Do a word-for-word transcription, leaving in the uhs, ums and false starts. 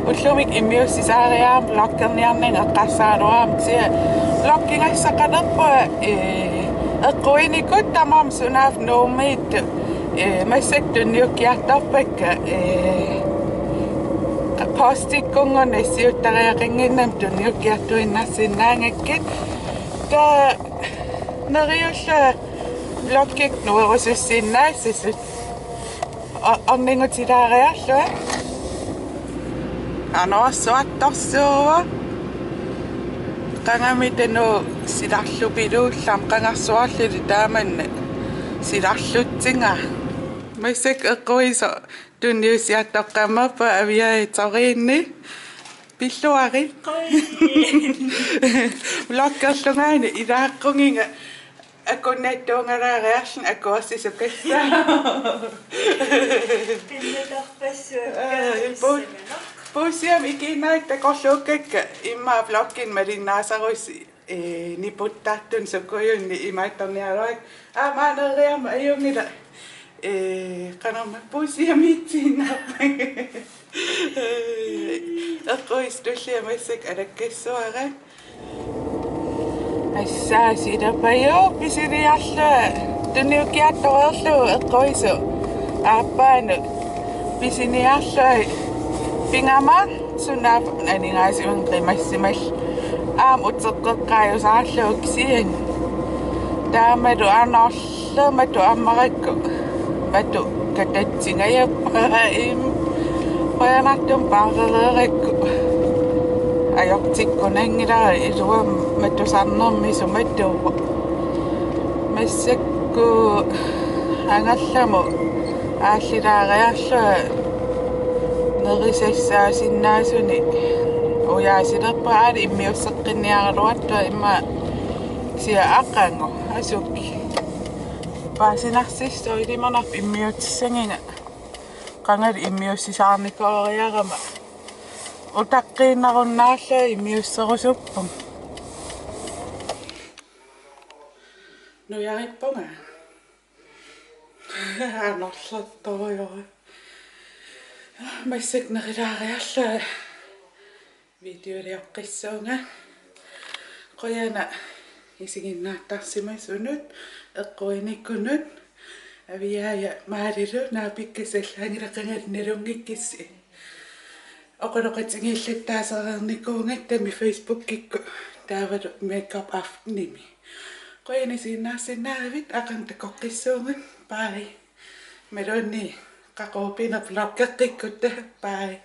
Ullumi immiussisaariarama vloggerniarninni eqqarsaraluarama, kisianni vloggingassaqalerpunga, ee, eqquinikut tamarmik sunaaffa Nuummiittut, ee, massakkut tunniukkiartorpakka, ee, postikkunngorneq siuttariaqannginnami tunniukkiartuinnarsinnaagakkit. Taava neriullunga vloggit nuerusussinnaassasut. O-, ornigutilaariarlunga. Anorsuartorsuuvoq. Qangami tanu silarlupiluullam qangarsuarlili taamanna silarlutsinga. Massakkut eqquisoq tunniussiartoqqammerpunga Aviaja toriinni. Pilluarit. Vloggerlungaani ilaaqquginga. Akunnattuungalaariarlunga akuersisukassaa. Pinnatarpassuakka. Aa, puu-, puussiamik ikiinnarit takorluukkakka immaqa vloggini malinnaasarusi, ee, niputtartuni sukujunni imaattorniaraluakka. Aa, maaneriarma ajunngilaq. Ee, qanormaa puussiamiitsiinnarpara. Eqquisut tulliat massakkut alakkassuara. Assaa, silapajuk pisiniarlunga tunniukkiartoreerlugu eqquisut aappaanut pisiniarlunga pigama sunaaffa aningaasanut qimassimallugu aamma uteqqeqqaajusaarlugu kisianni. Taamalu anorlu- -lermata ammarakku matu katatsingajappara im. Qujanartumik paarereerakku. Ajortikkunanngilara iluamik matusarnermi sumatuuvoq. Massakkut angerlamut aallilaariarlunga nerisassaasinnaasunik ujaasilerpunga, aali immiusseqqinniaraluartunga immaqa kisianni aqagu asuki. Paasinarsissaaq ilimanarpoq immiutissagiga. Qangali immiussisaarnikooriarama. Utaqqiinnarunnaarlunga immiusserusuppunga. Nujarippunga. Anorlertorujussuuvoq. Massakkut nerilaariarlunga videolioqqissuunga. Qujanaq isiginnaartarsimasunut, eqquinikunut, Aviaja Maalilu naapikkassallaagilaqqangat nalunngikkissi. Oqaloqatigiillattaasereernikuugatta taama Facebookikkut taavalu makeup aftenimi. Qujanaq isiginnaarsinnaagavit, aqagu takoqqissuugut. Bye. Imaluunniit qaqugu pineq vloggeqqikkutta. Bye.